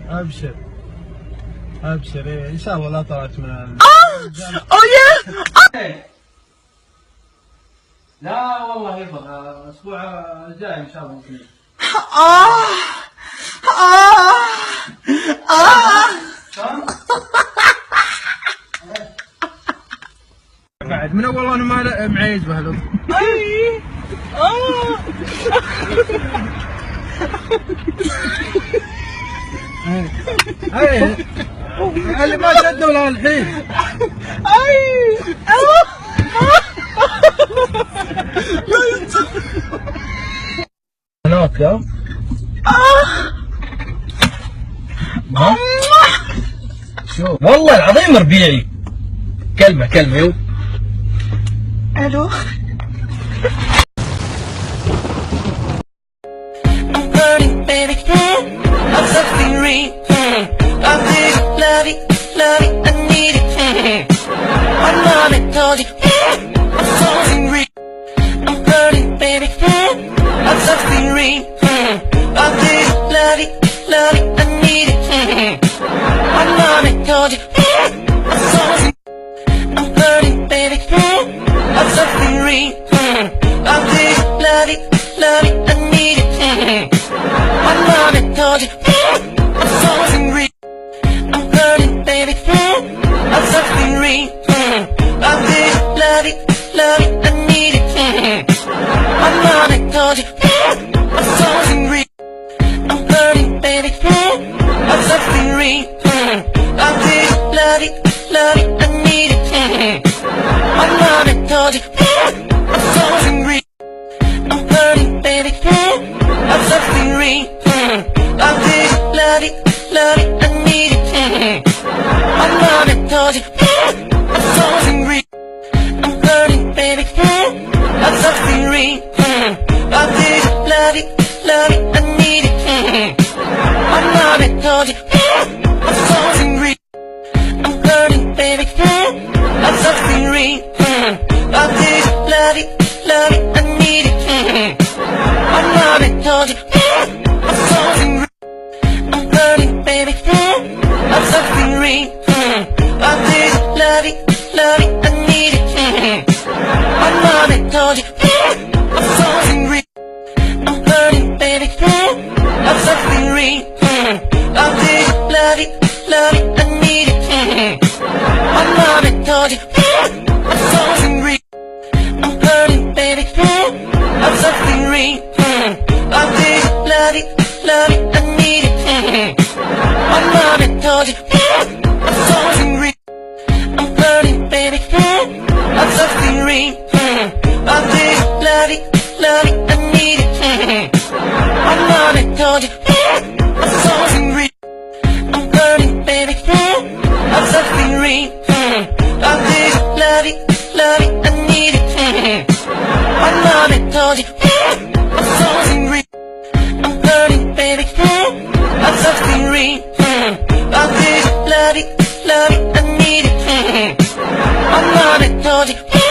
ابشر ابشر. إيه، ان شاء الله لا طلعت من لا والله يبغى الاسبوع الجاي ان شاء الله. بعد من اول انا ما معيز بهذا. اي اللي ما شدوا لها الحين. اي هناك لا. شوف والله العظيم ربيعي. كلمة كلمة يو. الو. Love it, love it, I need it. My mama told you.